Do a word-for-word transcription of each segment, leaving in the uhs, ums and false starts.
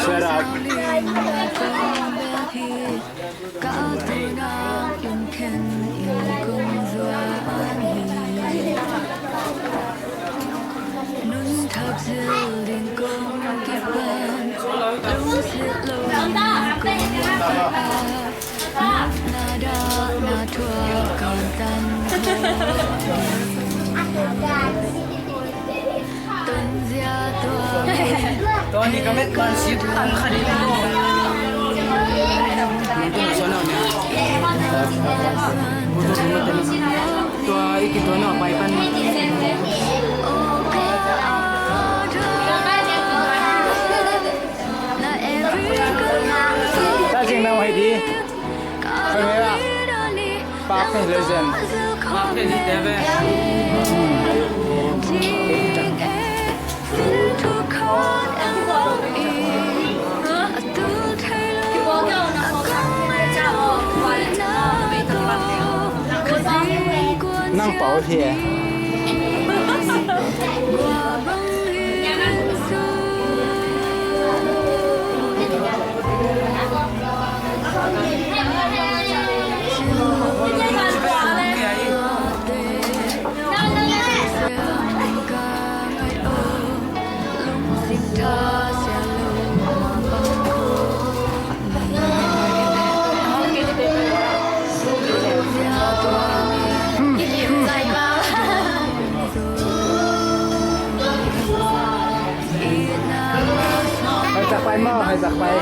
Shut up. Tua ni ka met man sit tang kha ding. Tua i ki tua na pai pan. Ta jing na hai di. Khang ngai la. Pak ni legend. Pak ni te ve. Nang pau hi e. Hai zak pai maw, hai zak pai.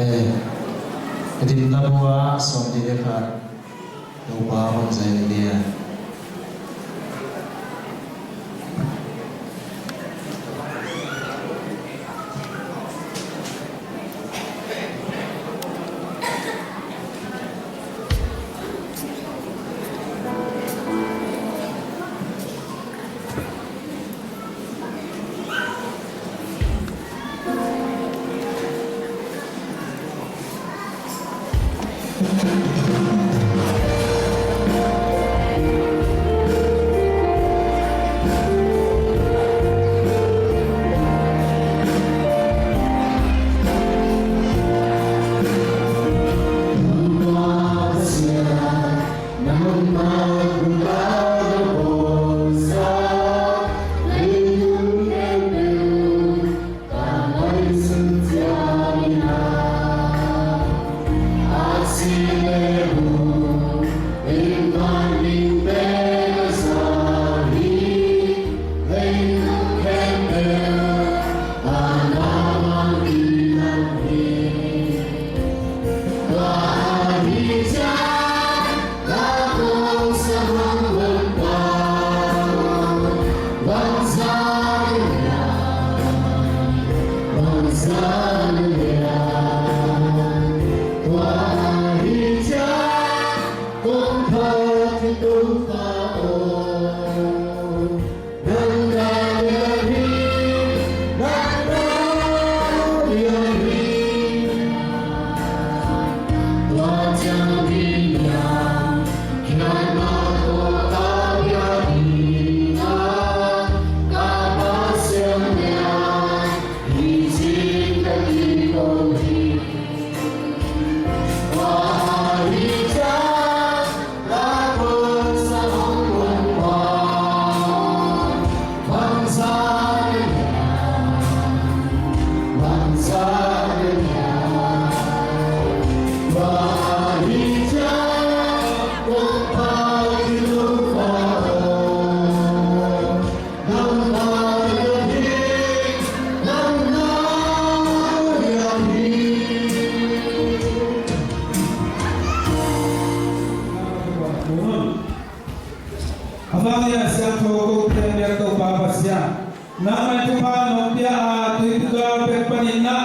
Hei, ka dim na bua sawm nih le khat. Topa hong zai nia. Bang in a siangtho ko pian biak Topa Pasian, nangmah in thupha nong pia a, tuipi gal pek panin na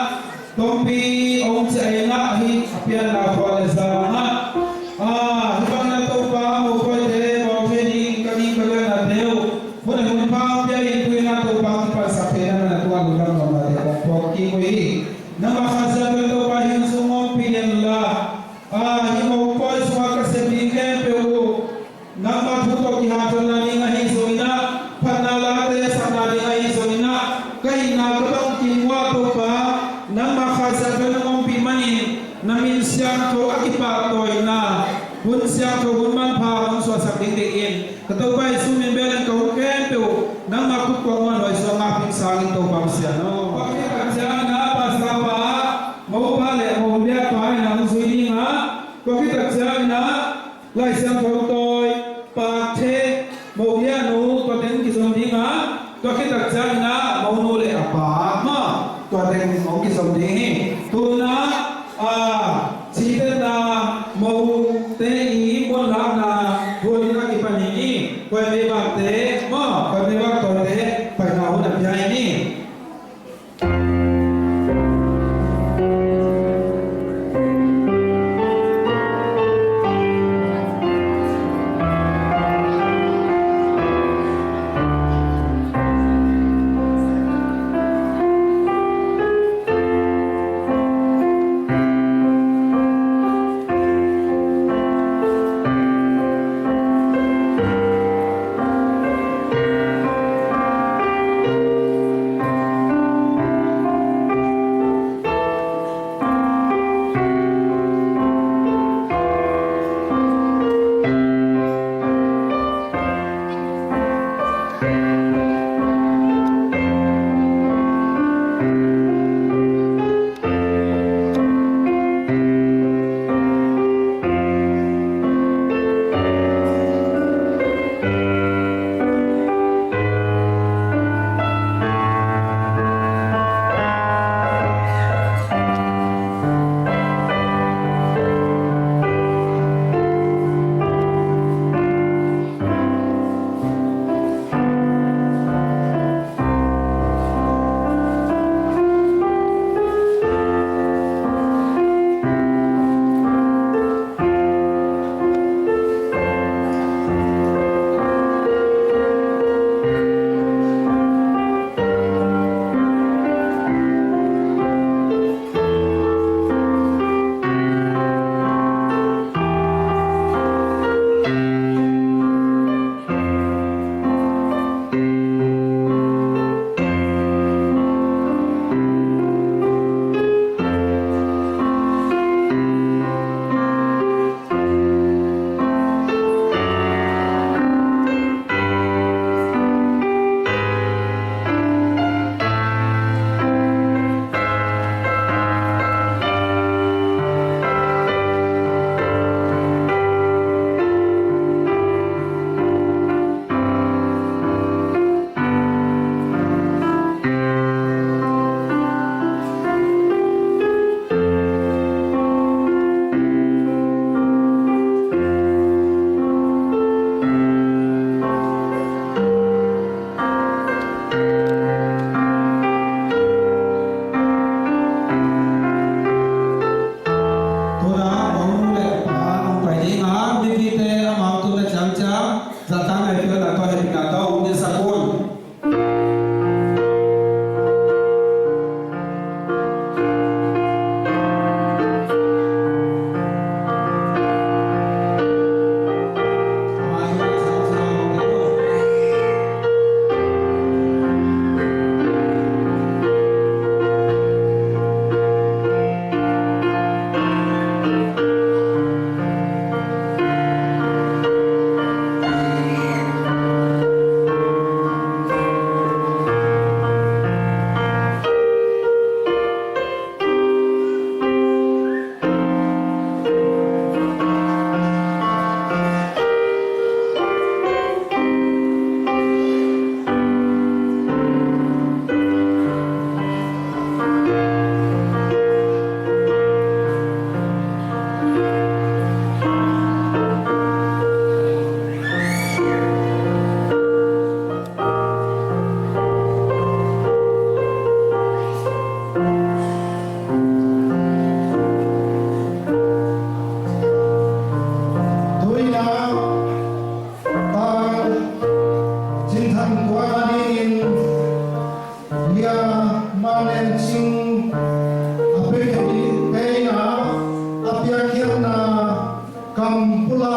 tompi ong ciah in na, hih a pianna khua le zang a, a, hih bangin a Topa mopawite mawk thei ding ka ning ka lianna teu hun a hun pha pia in, tu in a Topa kipansak theihna na tungah lungdam nopnate kong phawk kik uh hi. Nangmah Kha Siangtho in Topa hih hun sung ompih in la, a, hih mopawi sungah ka sep ding khempeuh uh nangmah thu tawh kihanthawnna ding ahi zongin ah, phatna late sakna ding ahi zongin ah, ka itna ka bangkim uh ah Topa, nangmah Kha Siangtho in nong ompih manin na min siangtho a kipahtawina hun siangtho, hun manpha nong suahsak ding dingin, ka Topa Jesu min bel in ka hun khempeuh nangmah khut kuang muanhuai sungah ngak ding sangin Topa Pasian aw. Tua khit tak ciangin ah pastor pa, mopa le moleader pa in ah hong zui ding a, tua khit tak ciangin ah Lai Siangtho tawi, pate, moleader nu, tua teng kizom ding a, tua khit tak ciangin ah monu le a pa, ma, tua teng hong kizom ding hi. Tu in ah, a, citetna, mote i muanlakna hun a kipan hi. Khuaimei bakte, ma, khuaimei bak tawite paina hun a pia hi.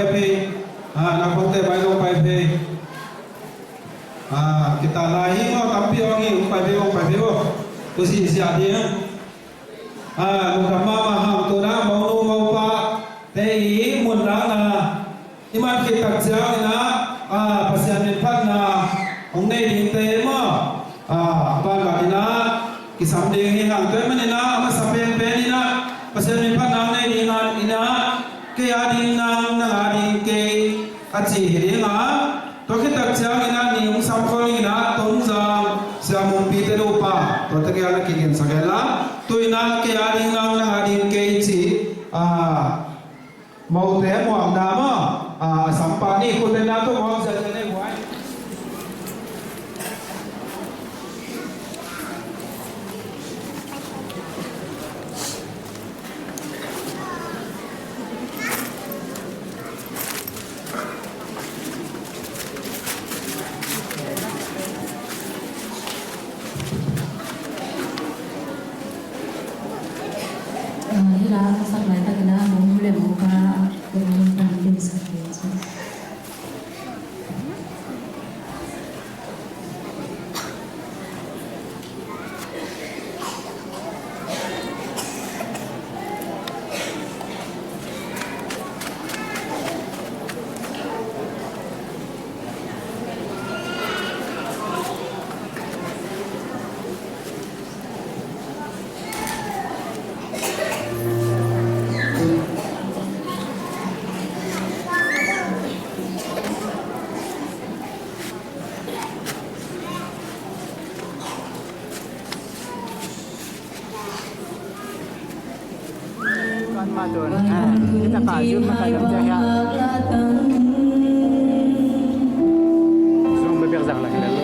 pai phei. Ah, naupangte baih lo pai phei. Ah, kitat lai hi maw, tampi hong hi, hong pai phei, hong pai phei maw. Tua si siah ding. Ah, lungdam mahmah hang, tu-in ah monu mopate i mun lakna i man khit tak ciangin ah, ah, Pasian min phatna hong nei dingte maw, ah, bangbang in ah kisam ding hi hang. Tua ahih manin ah a masa penpen in ah Pasian min phatna hong nei ding hangin ah, kei a ding nang, nang a ding kei, a ci hi ding a. Tua khit tak ciangin ah ni hong sam khol in ah, Tonzang Sia Mungpi te nupa, tua tegel na kigen sak hen la. Tu-in ah kei a ding nang, nang a ding kei ci, ah, mote muakna maw, ah, a sam pah ni, khut beng na tawh muak ziahziah ni buai. Ah, hi la, ka sak laitakin ah, monu le mopa, ka monu pan dim sak ding.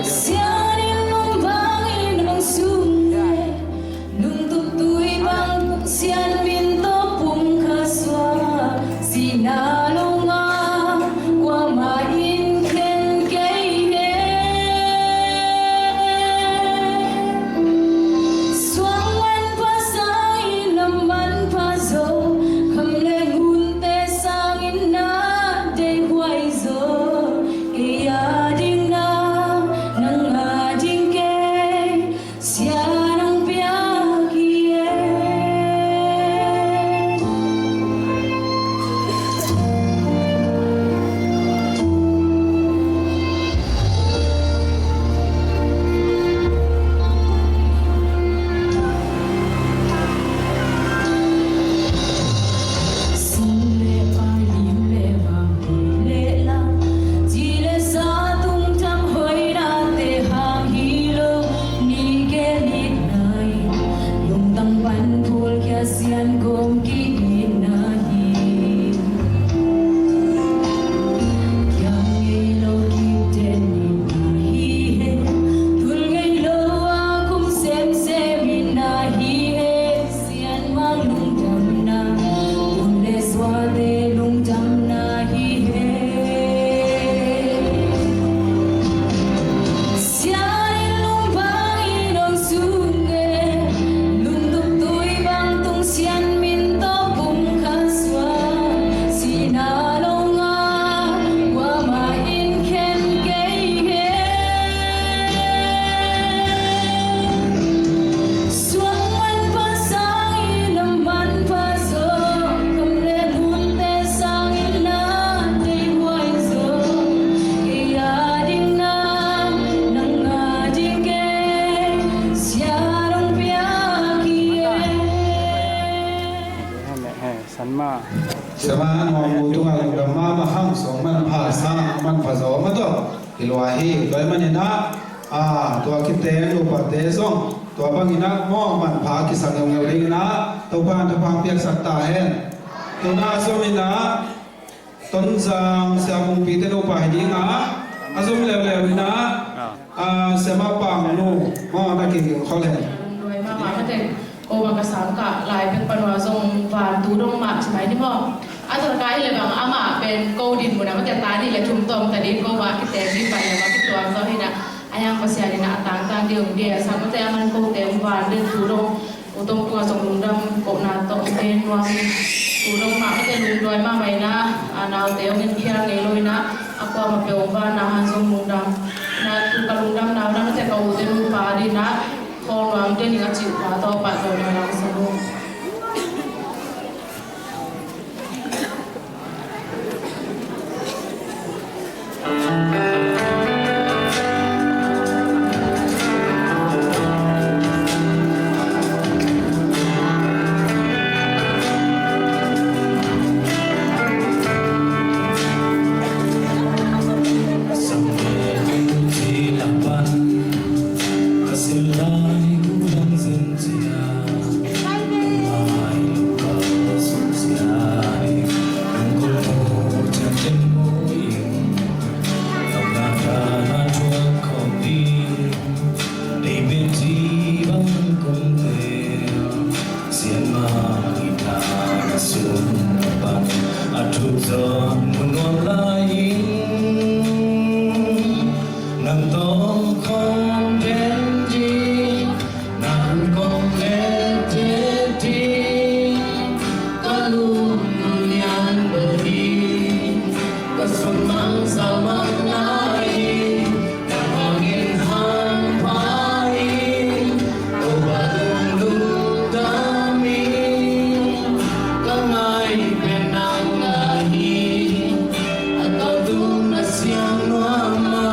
Sianin nong bangin nong sum le, nong tuktui bang sian min tawh pum kha sua, sina lo nga, kuamah in khen kei ne. Suang manpha sangin a manpha zo, kham le ngunte sangin Hi lua hi, tua ahih manin ah, ah, tua kiteng nupate zong tua bangin ah mawh manpha kisa ngeungeu dingin ah Topa'n thupha piaksak ta hen. Tuna zom in ah Tonzang Sia Mungpi te nupa hi ding ah, a zom leuleu in ah, ah, Sia Mah Pang nu, mawh na kiging khol hen. Lungduai mahmah mate, ko bang ka sang kah lai bek pan ua zong vantu dong mah ci mai ni maw. A tawh ka hi leh bang amah pen ko din mun a mate ta nih leh thum tawm ta ding ko bang kiteng ding pan leh bang kituam zaw hi na. A hiang Pasian in a tangtang ding hong bia sak mate a man ko teng van den tu dong. U Tong Tung a zong lungdam kohna tawh te nuam tu dong mah mate lungduai mahmah hi na. A naute hong en phial ngei lo hi na. A kuamah peuh hong vanna han zong lungdam. Na tu ka lungdamna uh na mate ka ute nupa ding na. Khawng nuam te ning a cih tua tawh pah tawh na lang sa lo. Nang tawh khawm den ding, nang kong lete ding, ka lungdam lian bel hi, ka sun mang sal mang na hi, nang hangin hang pha hi, ko ba lungdam hi, ka ngai pen nang ngai hi, a tawh tung na siang nuam a.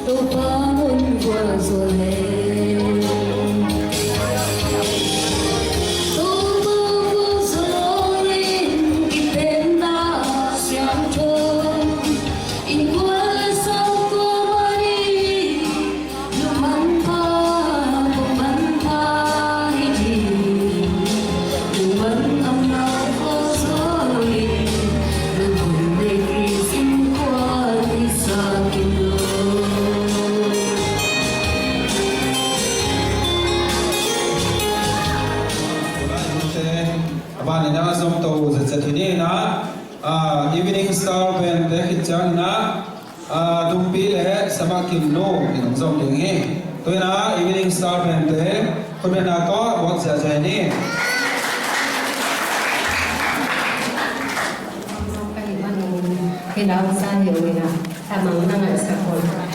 Topa mun vua zua le. Topa vua zua le, kipenna siangtho. Inn kua le sau kua mah ni, lungmanpha, lungmanpha hi ding. A ban in a zom to uh zetzet hi ni na, ah, Evening Star Band te khit ciang in a, ah, Tumpi le Sia Mah Kim nu in hong zom ding hi. Tu in a Evening Star Band te khut beng na tawh buak ziahziah hi ni. Ka hih man uh, hih lau sa hi uh in a, tha mang na ngaihsak uh.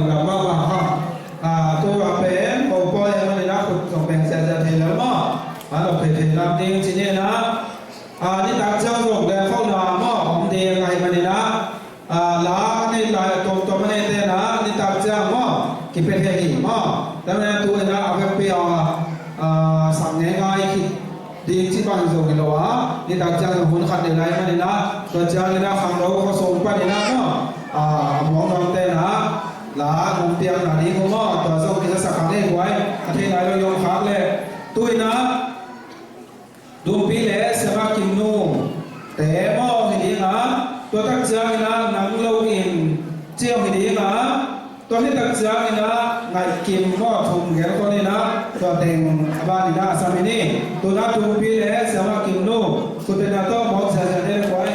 Lam mah mah ha. Ah, tu a pen ko pawi a manin a khut zong beng ziahziah thei lel maw? A lo thei thei lam ding ci ni na. Ah, nitak ciang zong gelkhawhna maw om ding ahih manin a, ah, la a nei lai a tuamtuam a neite na nitak ciang maw kipia thei hi maw? Tua manin a tu in a a vekpi a, ah, sang ngeingai khit ding ci bang hi zo hi lo a, nitak ciang hun khat nei lai manin a, tua ciangin a khangno khuasung panin a maw, a, a muang dawngte na, la nong piakna ding uh maw, tua zong kisa sak kha ngei guai, a thei nai lo i om khak leh, tu in a, Dumpi le Siama Kimnu te maw hi ding a, tua tak ciangin a nang lo in ciau hi ding a, tua hi tak ciangin a ngaihkim maw thum gelkol in a, tua teng a ban in a a sam hi ni. Tu in a Dumpi le Siama Kimnu, khutbetna tawh mawk ziahziah ni le kuai.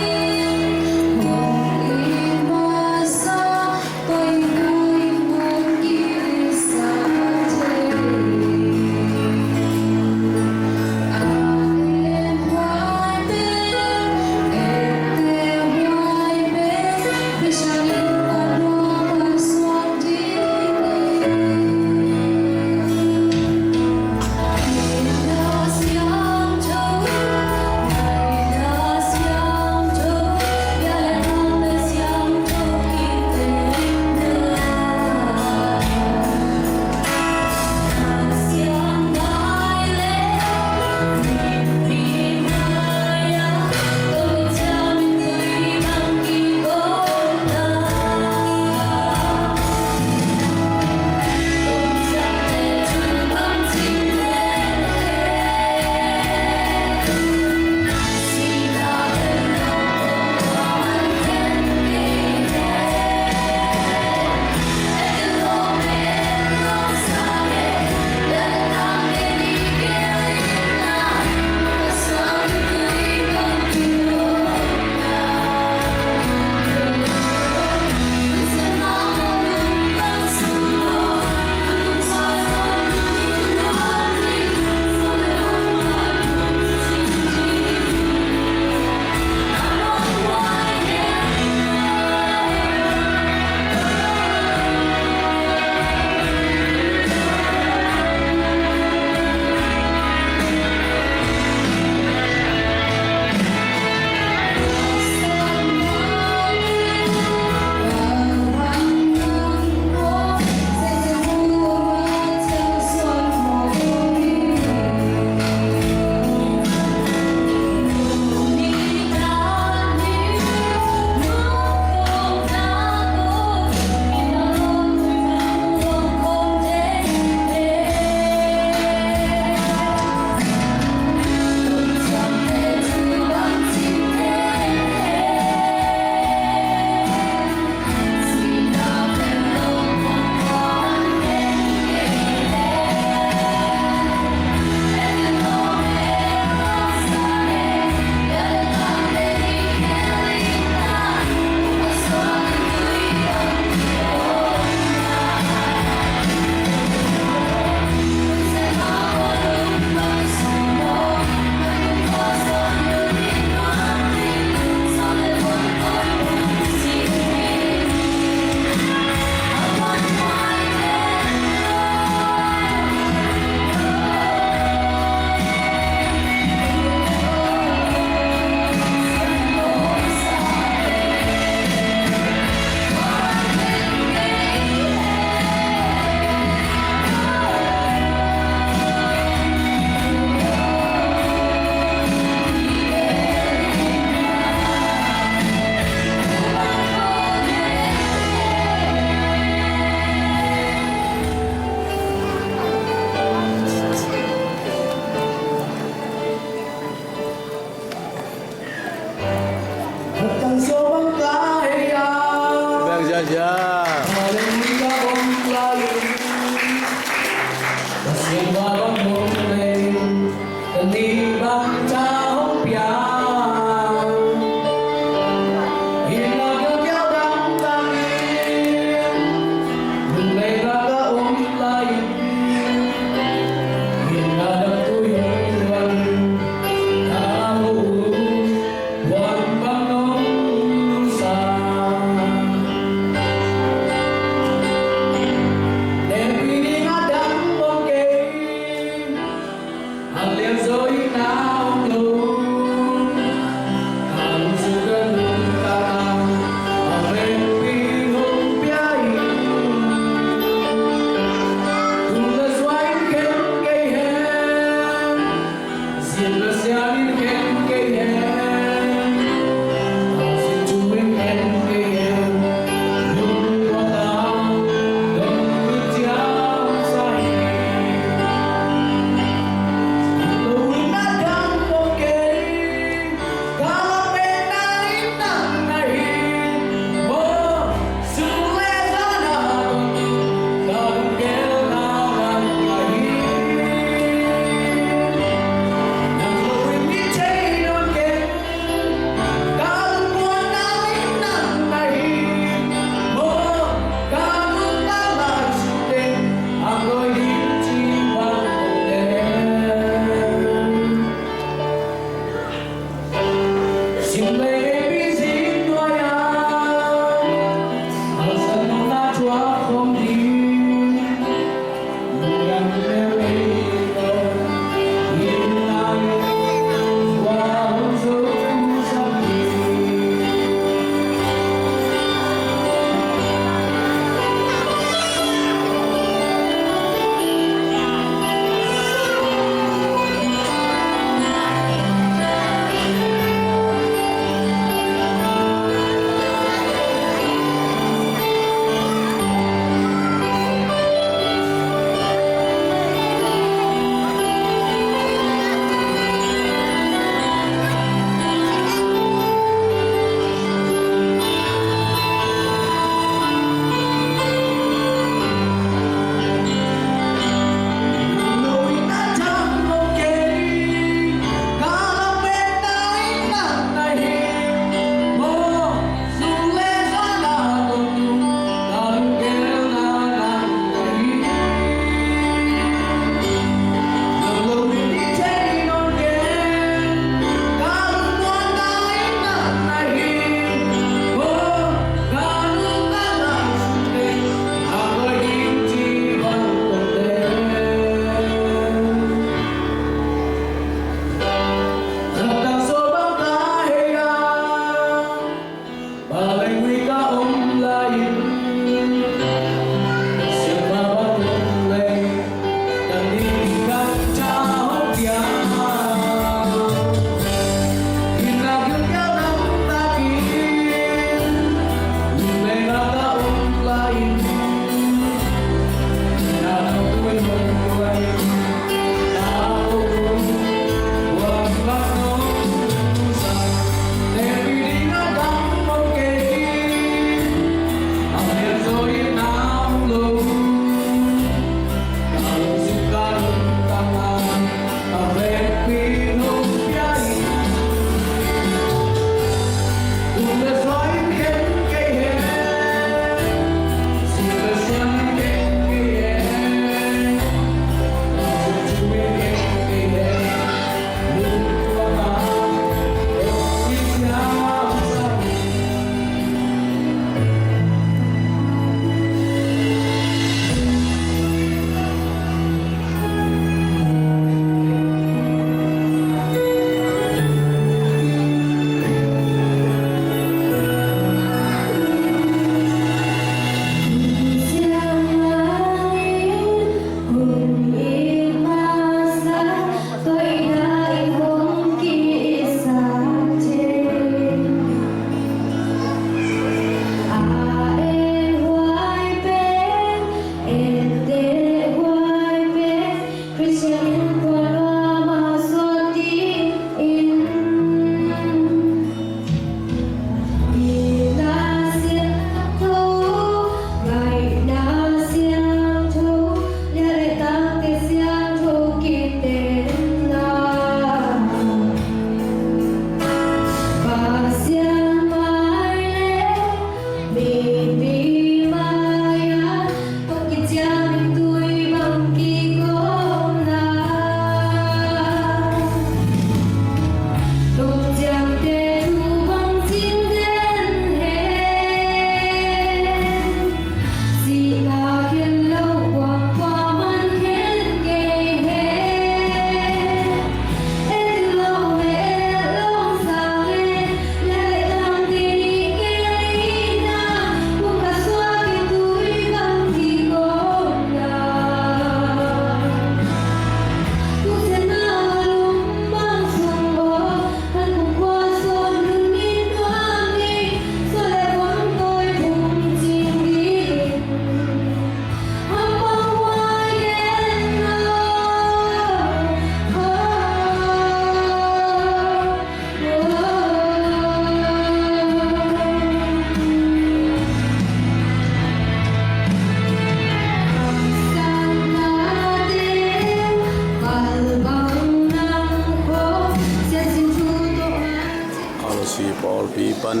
Pawlpi pan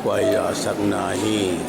kuai a sakna hi.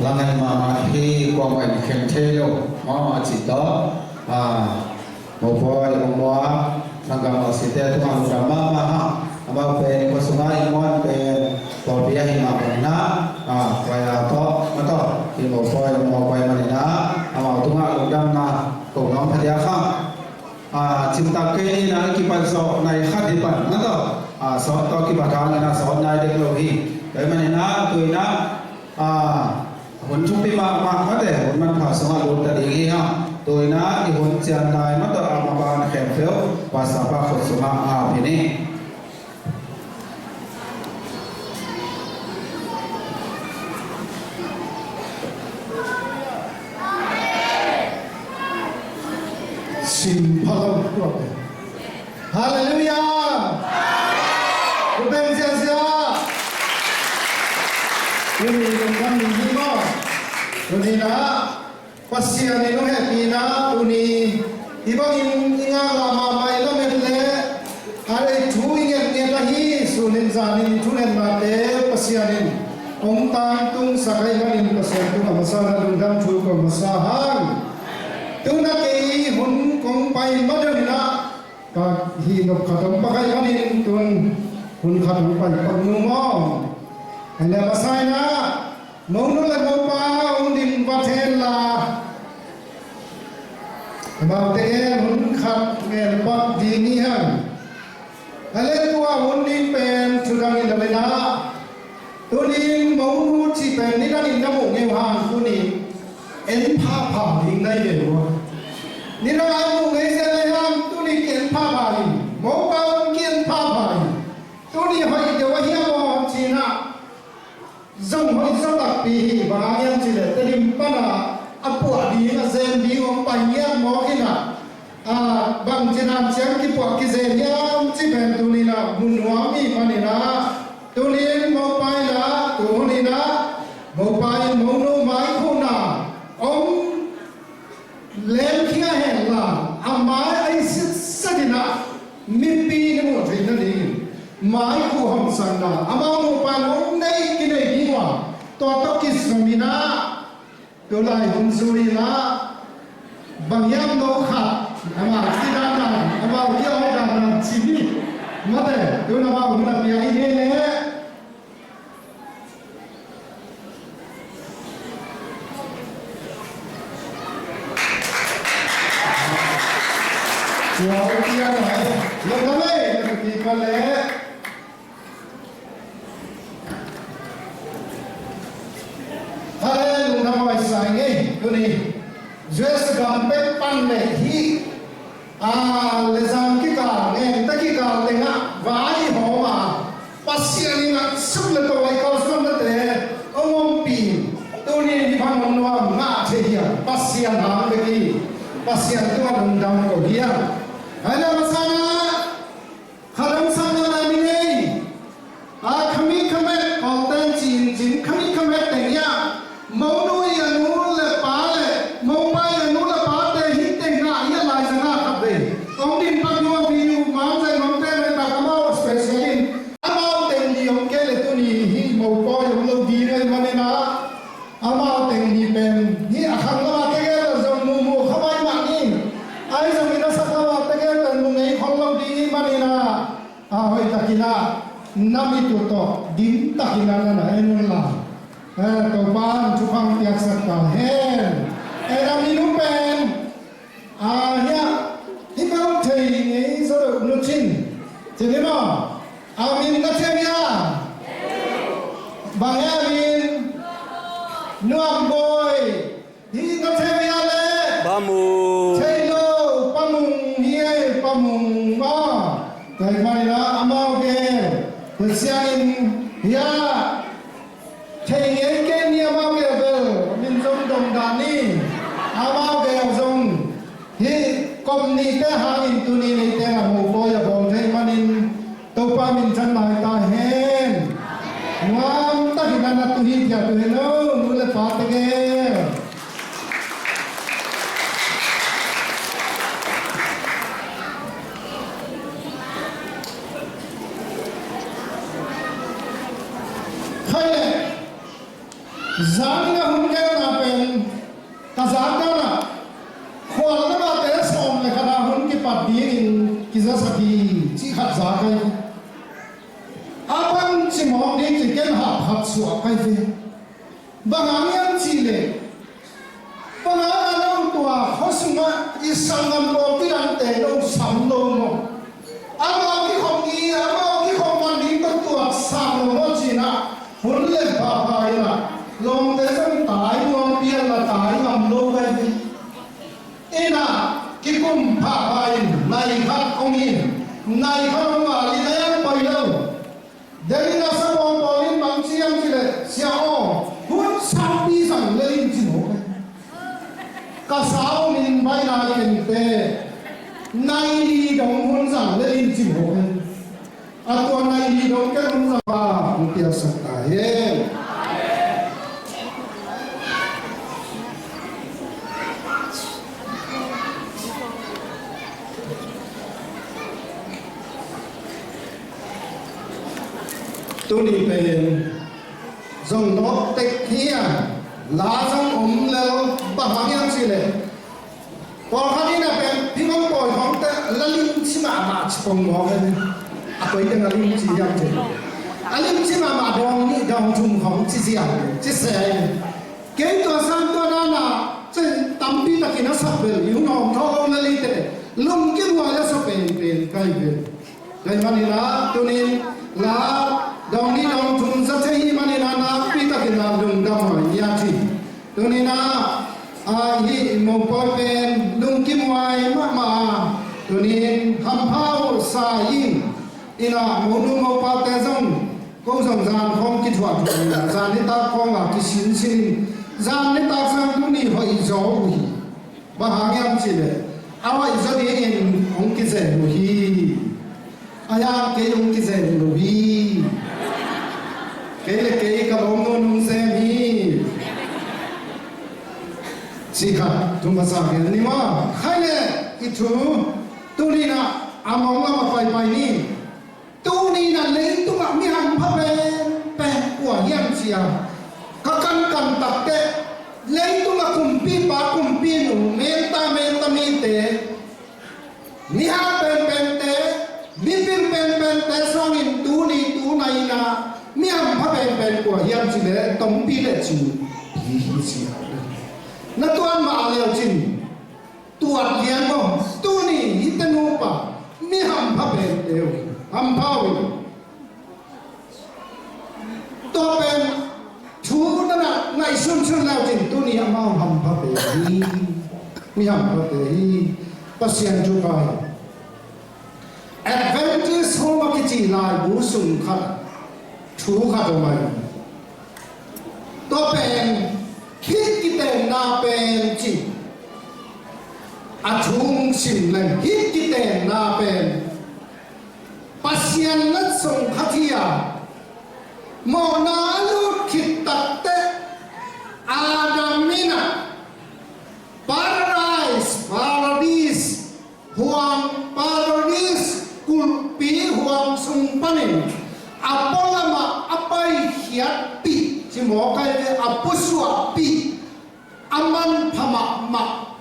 Langai mahmah hi, kuamah in khen thei lo. Mahmah cih tawh, a, mopawi, mopawi, sanggam a site tungah lungdam mahmah hang. Amau pen khuasungah i muan pen pawlpi ahih mah bangin ah, a, kuai a tawh, ma tawh, i mopawi, mopawi manin ah, amau tungah lungdamna ko nuam phadiak hang. A, cimtak kei ni in ah i kipat zawh nai khat hi pan, ma tawh, a, sawt tawh kipat hangin ah sawt nai dek lo hi. Tua ahih manin ah, tu in ah, a, hun thupi mahmah mate, hun manpha sungah lut ta ding hi hang. Tu in ah i hun cian lai ma tawh a maban khempeuh Pastor pa khut sungah ngah phin hi. Sim pha lo tua pen. Halleluiah! Amen. Tua pen ziahziah. Tuni lungdam ni hi maw. Tuni na Pasian in hong hehpihna tuni hih bangin i ngah mahmah i lamet leh a lei thu i ngetnget ahi. Sun in zan in i thungetnate Pasian in hong tangtungsak ahih manin Pasian tungah masa na lungdam thu ko masa hang. Tuna kei hun kong pai ma deuh in ah ka hih nop khat hong pak ahih manin tun hun khat hong pai pak nu maw. Ahi leh masa in ah monu le mopa hong ding vat hen la, amaute gen hun khat ngen pak ding hi hang. A Tua hun ding pen thudang in a lena, tunin monu cih pen nidangin na muh ngeu hang tunin en phapha ding nai ve ua. Nidang a muh ngei sia lei hang tunin ki en phapha in, mopa un ki en phapha in. Tuni hoih deuh a hiam aw cinah zong hoih zaw takpi hi. Bang hang hiam cih leh Tedim pana a puah ding a zen ding hong pai ngiat mawk inah, a, bang cih hanciam kipuah kizen hiam cih pen tuninah mu nuam hi maninah, tunin mopa inah tuninah mopa in monu mai khuhna om lemkhia henla, a mai a i sitset inah mipi na muh theih nadingin mai khuh hong sanna amau muhpa nong nei kinei ding ua. Tua tawh kizom inah tulai hun zui inah bang hiam no khat amau ci dandan amau ki awi dandan ci ni. Mate tun amau hun a pia i hei leh Tua a piang lai lo na lei na ka ti pa le. Hale lungdam a bai sai ngei tuni. U S gam pek pan le hi. A, le zang kikal ngente kikal tengah vai hawm a Pasian in a suk le to ai kal suan nate hong ompih. Tuni hi phan hong nuam ngah thei hiam? Pasian hang bek hi. Pasian tungah lungdam ko hiam? Hai le masana kha dong sang na lai ni ngei. A, khami khamet kawlten cin cin khami khamet teng ia. Monu i a nu le pa le mopa i a nu le pate hi teng ngah ia lai zanga khat ve. Ong din pak nuam hi uh man zai ngom te ve tak amau special in. Amau teng li ong ke le tuni hi mopa i ong lo di ngai manina. Amau teng li pen hi a khang lama tegel a zong mumu kha mai mah ni. Ai zong in a sak lama tegel pen mu ngei khol lo di hi manina. A hoih takin a na mit uh tawh dim takin a na na en un la. Eh, Topa in thupha piaksak ta hen. Eh, na min uh pen a hia hi bang thei ngei zo deuh nu cin. Cin hi maw? A min na thei hia? Bang hia a min? Nuam Bawi. Hi na thei hia le? Pa Mung. Thei lo, Pa Mung hi ei, Pa Mung maw. Tua hi manin a amau gel Pasian in hia thei ngei kei ni amau gel bel min zong dong dan ni. Amau gel zong hi kop nihte hangin tuni neite na mopawi a bawl thei manin Topa min chan lai ta hen. Nuam takin a na tu hi tia tu hen lo nu le pa tege. Khai le zan na hun kena pen ka zak dan ah khual na mate sawm le khat ah hun kipat dingin kizasak hi cih khat za kai. A bang cimawh ding ci ken hap khat suah kai ve. Bang hang hiam cih leh bang hang a lo tua khua sungah i sanggam pawl kidangte lo sam lo maw? Amau kikhop i amau kikhop man ding tawh tuat sam lo maw cinah hun lem phapha inah lawmte zong tai nuam pian la tai ngam lo kai hi. Inah kikum phapha in nai khat hong in nai khat hong ngal in a yang pai lo. Denin a sa pawl pawl in bang ciam cileh sia aw hun sampi zang lel in ci maw kai. Ka sau min baina kente nai li dong hun zang le in cim ho hen. A tua nai li dong ken hun zang ba hong piasak ta hen. Tuni pen zong dawk tek hi a, la zong om lel bang hang hiam cih leh pawlkhat in a pen phimang pawi khawng te la limci mahmah ci pong mawk hen. A koi teng a limci hiam cih leh a limci mahmah dawng nih dawng thum khawng ci ziau ci se. Kei tua sang tua dana cen tampi takin a sak bel i hun hawm thaw om la lei te lum kimuai la sa pen pen kai bel. Tua ahih manin ah tunin la dong nih dong thum za thei ahih manin ah nakpi takin ah lungdam huai ni a ci. Tunin ah, ah, hih mopawi pen lungkim huai mahmah a, tunin hampha uh sa ing. Inn ah monu mopate zong, ko zong zan khawng kithuahthuah in ah, zan nitak khawng ah kisinsin in, zan nitak sang tuni hoih zaw uh hi. Bang hang hiam cih leh a hoih zaw dingin hong kizen uh hi. A hiang kei hong kizen uh hi. Kei le kei ka lawmnu nong zem hi. Cih khat thum a sa gen ni maw. Khai le i thu tuni-in ah a mong lam a paipai ni. Tuni-in ah leitungah mi hampha penpen kua hiam ci-a ka kankan takteh, leitungah kumpipa kumpinu, menta menta mite, mi hang penpente, mipil penpente sangin tuni tuna-in ah mi hampha penpen kua hiam cih leh Tongpi le Cingpi hi ci-a. Na tuan mah leu cin tuat lian maw, tuni hihte nupa mi hampha pente uh hi, hampha uh hi. Tua pen thu na na ngaihsun sun leu cin tuni amau hampha pe hi, mi hampha pe hi. Pasian thupha hi. Adventist Home a kici laibu sung khat thu khat om ahi. Tua pen hih kitenna pen ci, a thu sim leng hih kitenna pen Pasian na sung khat hi a, mawhna a lut khit takteh Adam in ah Paradise, Paradise, huang Paradise, kulhpi huang sung panin a pualamah a paikhiatpih, ci mawk ahi ve, a pusuahpih, a manpha mahmah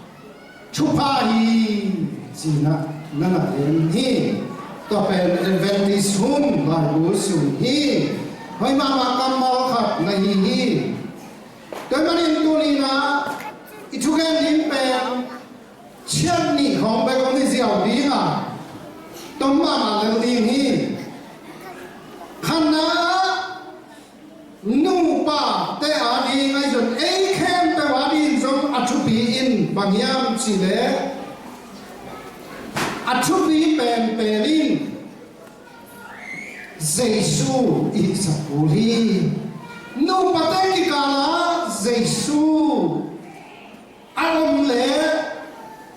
thupha hi, ci-in ah na na gen hi. Tua pen Adventist Home laibu sung hi. Hoih mahmah kammal khat na hi hi. Tua ahih manin tuni-in ah i thugen ding pen chiat nih khawng bek hong hi ziau ding a, tom mahmah lel ding hi. Khatna, nupate ading ahi zong ei khempeuh ading zong a thupi in bang hiam cih leh a thupi penpen in Jesu i hihsak kul hi. Nupate kikal ah Jesu a om leh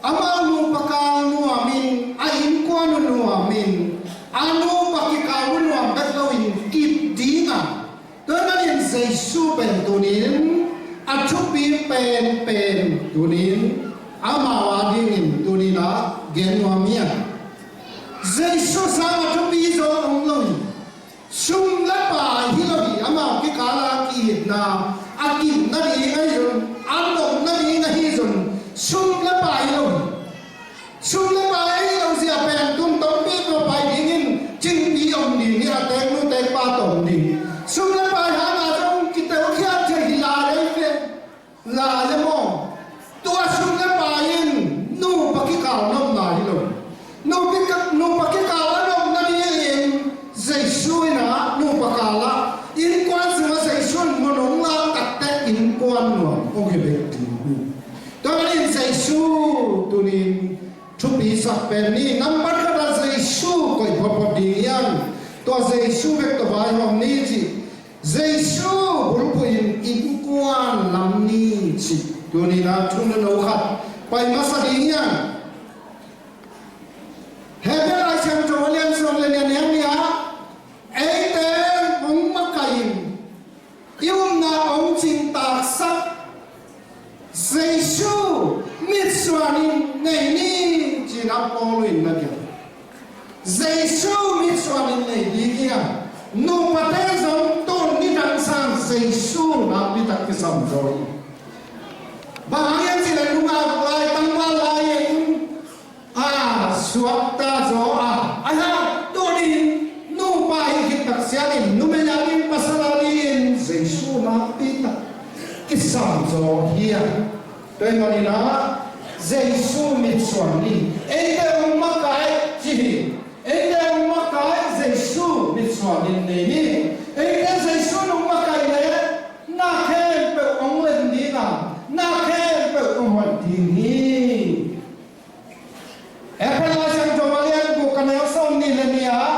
amau nupa kal nuamin, a innkuan uh nuamin, a nupa kikal uh nuam bek loin kip ding a, tua ahih manin Jesu pen tunin a thupi penpen tunin amau adingin tunin ah gen nuam hi a. Jesu sang a thupi zaw om lo hi. Sum le pai hi lo hi, amau kikal a ki-itna, a kipna ding ahi zong, a nopna ding ahi zong, sum le pai hi lo hi. Sum le pai ahi lo zia pen tungtawn pi tua pai dingin Cingpi om ding hi, a teknu tekpa tawh om ding. Sum le pai hangah zong kiteukhia thei hi lai ahi ve. Lai le maw? Tua sum le pai in nupa kikal nopna hi lo. Nupi ka, nupa kikal a nopna dingin Jesu in ah nupa kal ah innkuan sungah Jesu in mun hong lak takteh innkuan nuam hong hi bek ding hi. Tua ahih manin Jesu tunin thupi sak pen ni. Nambat khat ah Jesu koih photphot ding hi hang. Tua Jesu bek tawh vaihawm ni ci. Jesu bulphuh in innkuan lam ni ci. Tuni-in ah thu nunung khat pai masa ding hi hang. Hebrew Lai Siangtho a lian sawm le nih a neu nih ah eite hong makaih in i upna hong cingtaaksak Jesu mitsuan in nei ni ci-in ah Paul in na gen. Jesu mitsuan in nei ding hi a, nupate zong tun nidang sang Jesu nakpi tak kisam zaw hi. Bang hang hiam cih leh nungak lai tangval lai in a suakta zaw a, ahi hang tunin nupa hi khit tak ciangin numei a ding pasal a dingin Jesu nakpi tak kisam zaw hi a. Tua ahih manin ah Jesu mitsuan ni. Eite hong makaih ci hi. Eite hong makaih Suan in nei ni. Eite Jesu nung makaih leh na khempeuh hong lem ding a, na khempeuh hong hoih ding hi. Efesa Lai Siangtho a lian guk a neu sawmnih le nih ah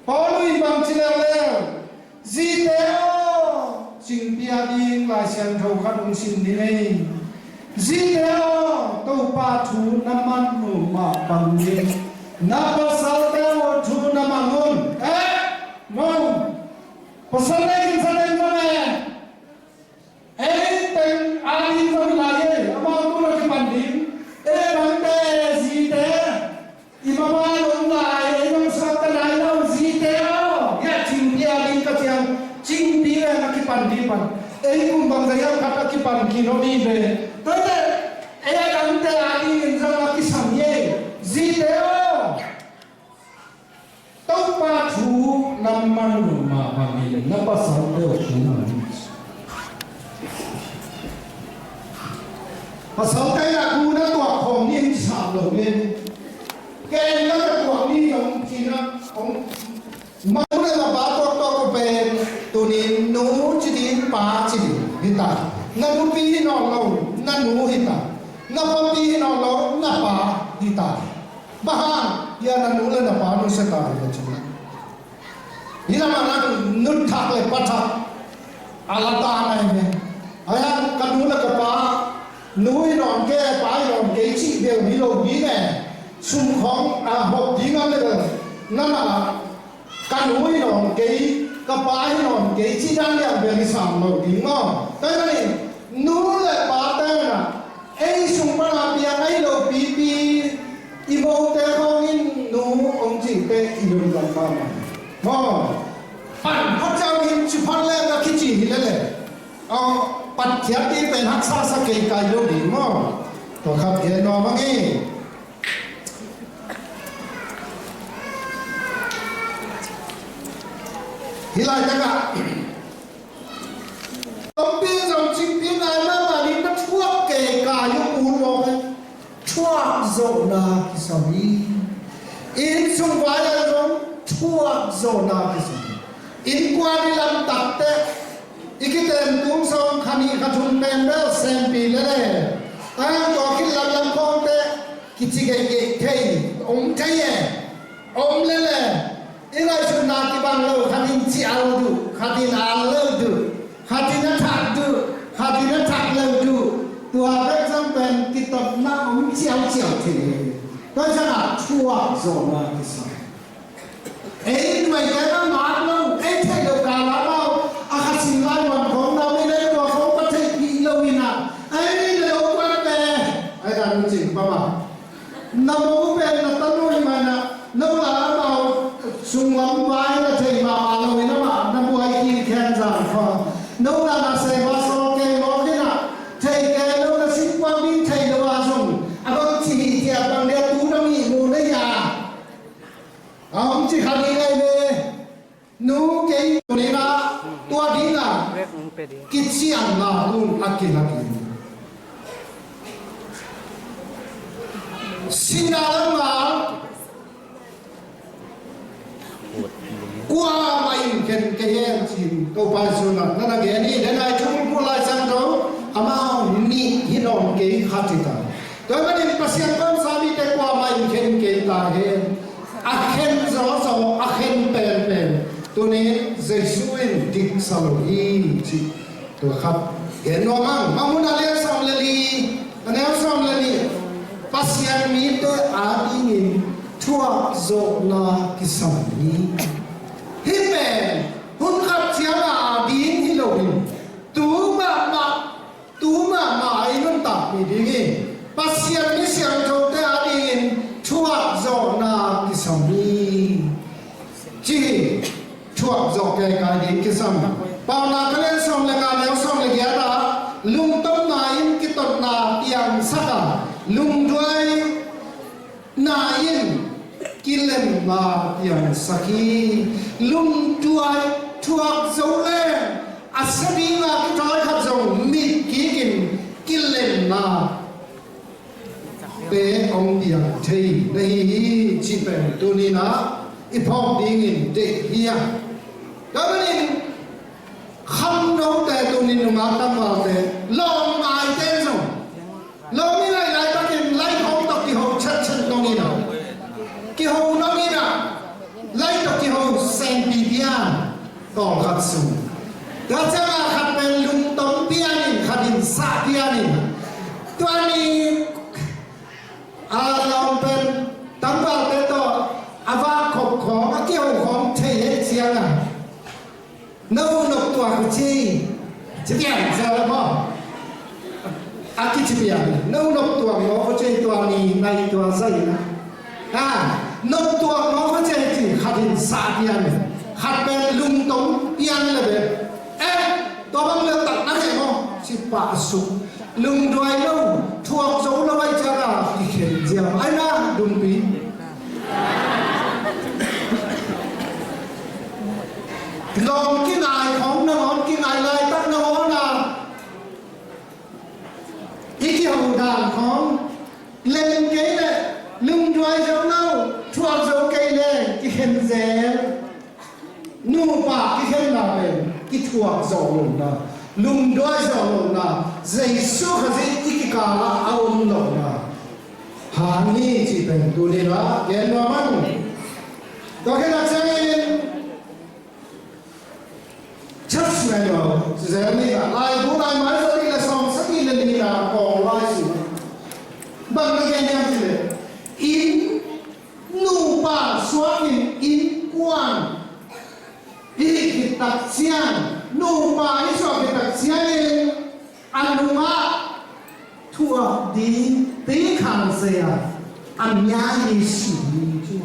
Paul in bang ci leuleu, zite aw, cingpi a ding Lai Siangtho khat hong sim ni ei. Zite aw, Topa thu na man uh mah bangin na pasalte uh thu na mang un. Eh, mong. Pasal nei in sa nei mong eh. Ei teng a ding zong hi lai ei, amau tu na kipan ding. Ei bangte zite, i mama lom lai, ei zong suakta lai lo zite aw. Hiah cingpi a ding ka ciang, cingpi le na kipan ding pan. Ei kum bang zah hiam khat a kipan khin om hi ve. Tua hi leh ei a dangte a dingin zong a kisam hi ei. Zite aw. Topa thu na man uh mah bangin na pasalte uh thu na man. Pasalte in a gu na tuak khawm ni in sam lo men. Ken na tuak ni zong ci na hong man uh le na pa tuak tuak uh pen. Tunin nu ci ding pa ci ding hi ta. Na nupi hi nawn lo na nu hi ta. Na papi hi nawn lo na pa hi ta. Bang hang, hia na nu le na pa nusia ta hi ve cin. Hi lamah nang nuthak le pathak a la ta nai ve. Ahi hang ka nu le ka pa, nu hi nawn kei, pa hi nawn kei cih bel hi lo ding e. Sum khawng a hop ding a le bel. Nana ka nu hi nawn kei, ka pa hi nawn kei cih dan liang bel hi sam lo ding maw. Tua hi manin nu le pa te na ei sung pan a piang ahi lo pipi, i mote khawng in nu hong cihte i lungdam mahmah. Maw, pan phat ciang in ci phat leng ka kici hi lele. Aw, Pathian i pen haksa sa kei kai lo ding maw. Tua khat gen nuam ang i. Hih laitakah Tampi zong cingpi ngai mahmah ding na thuak kei kai uh kul mawk hi. Thuak zawhna kisam hi. Innsung vai ah zong thuak zawhna kisam hi. Innkuan i lamtak teh i kitem tung sawm kha nih kha thum pen bel sempi lele. A tua khit lamlam khawngte kici geihgeih thei om thei e. Om lele. I ngaihsutna kibang lo, khat in ci al duh, khat in al lo duh, khat in a thak duh, khat in a thak lo duh. Tua bek zong pen kitotna om ciauciau thei. Tua ciangah thuak zawhna kisam. Ei nuaite na mat lo, ei theih lo kala lo, a khasin lai wan khong na mi le tua khong ka theihpih lo in a, ei mi le lo kuan pe. Ai dan cin pa ma. Na mo pen na tanu hi mai na, no la amau sunglam vai na thei mahmah lo in amah na buai kik hen zang kha. No la na sei va sawl kei mawk in a, thei kei lo na singkuang ding thei lo a zong a bang ci hi ciah bang dia tu na mih mu na hia. A hong ci kha ding ai ve. Nu kei nina tua dina kicianna hun a kilak in sina lama kuamah in khen kei hen cin Topa Jesu na na gen hi. Denai thumul lai sang tho amau nih hi nawn kei khat hi ta. Tua manin Pasian kawmsa mite kuamah in khen kei ta hen. A khen zawzaw a khen penpen tunin Jesu in diksa lo hi ci. Tua khat gen nuam ang. Mangmuhna lian sawm le li a neu sawm le li. Pasian mite adingin thuak zawhna kisam hi. Hih pen hun khat cianga ading hi lo hin tu mahmah Tu mahmah a i nuntakpih ding hi. Pasian mi siangthote adingin thuak zawhna kisam hi. Ci hi. Thuak zawh keikai ding kisam. Paunak a lian sawm le nga neu sawm le giat ah lungtomna in kitotna piangsak a lungduai na in kilemna piangsak hi. Lungduai thuak zo le a sia dinga kithawi khat zong mit kikin kilemna te hong piang thei na hi hi. Cih pen tuninah i phawk dingin deih hi a. Tua manin khamnote, tuni nungak tangvalte, lawm ngaite zong lawm i ngaih laitakin lai khawng tawh kiho chatchat nong in ah, kiho nong in ah, lai tawh kiho senpi pian tawlkhat sung. Tua ciangah khat pen lungtom pianin, khat in sah pianin. Tua ni a lawm pen tangvalte tawh a vak khop khawng, a kiho khawng thei hek ciangah, no nop tuak uh ci, ci pian zel maw? A kici pian, no nop tuak maw ko ci, tua ni nai tua zai na. Ha, nop tuak maw ko ci, ci khat in sah pian, khat pen lungtom pian le be. Eh, tua bang le tak na he maw? Ci pah suk. Lungduai lo, thuak zo lo ai ciangah kikhen ziau ai na, dumpi. Lawm kingai khawng nangawn, kingai laitak nangawn a, i kiho dan khawng lem kei leh, lungduai zo lo, thuak zo kei leh kikhen zel. Nupa kikhenna pen kithuak zawh lohna, lungduai zawh lohna, Jesu Khazih i kikalah a om lohna hang hi cih pen tuni-in ah gen nuam ing. Tua khit ciangin church member, Jeremy ah, Laibu Laimai za nih le sawm sagih le nih na kong lai su. Bang na gen hiam cih leh, inn nupa suakin innkuan i hih khit tak ciang, nupa i suak khit tak ciangin a nungah thuak ding tekhang zei a, a mya hi su hi cu.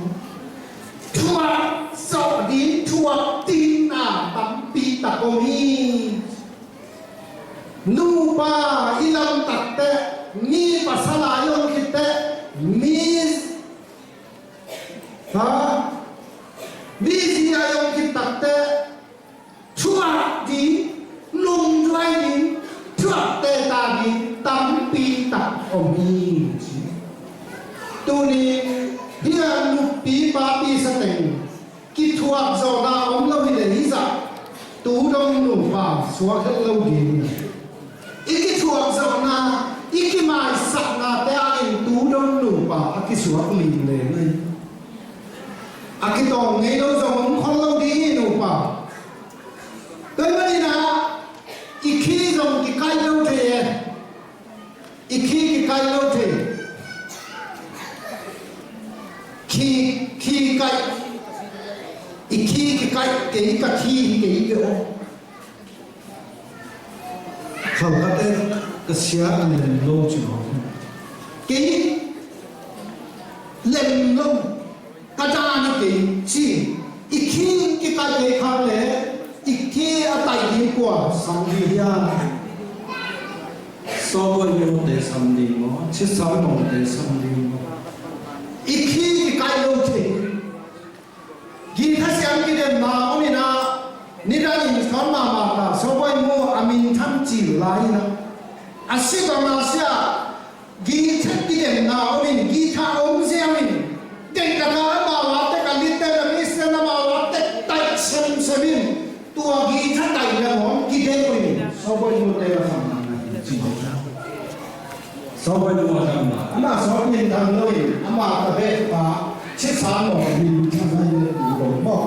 Thuak zawh ding, thuak tinna tampi tak om hi. Nupa i lam tak teh, mi pasal a i om khit teh, mi ha, mi zi a i om khit tak teh, thuak ding, lungduai ding, thuak teta ding tampi tak om hi ci. Tuni hih a nupi papi sa teng kithuak zawhna om lo hi leh, hih zah tu dong nupa suak het lo ding hi. I kithuak zawhna, i kimaisaknate ah in tu dong nupa a kisuak ling leng hi. A kitawng ngei lo zong om khol lo ding hi nupa. Tua ahih manin ah i khi zong kikaih lo thei e. I khi kikaih lo thei. Khi, khi kaih. I khi kikaih, kei ka khi hi kei ve aw. Khalkhat e, ka sia a lem lo ci lo. Kei lem lo, ka dan hi kei ci. I khi kikaih kei khak leh, i khi a taih ding kua sam ding hiam? Sawtboi mute sam ding maw, Chisam mute sam ding maw? I khi kikaih lo thei. Guitar siam kidemna om in ah, nidang in sawn mahmah ta, Sawtboi mu a minthang cil lai in ah. A si bang a sia, guitar kidemna om in, guitar om ziau in, tek taka amau a tek, a litte na mi sian amau a tek, taih semsem in, tua guitar taih le maw kidem uh in, Sawtboi mute a kham nang a ci maw. Sawtboi mu a dang la. Amah sawt minthang lo in, amah ka beh pa, Chisam mah minthang a hi le tu lo maw.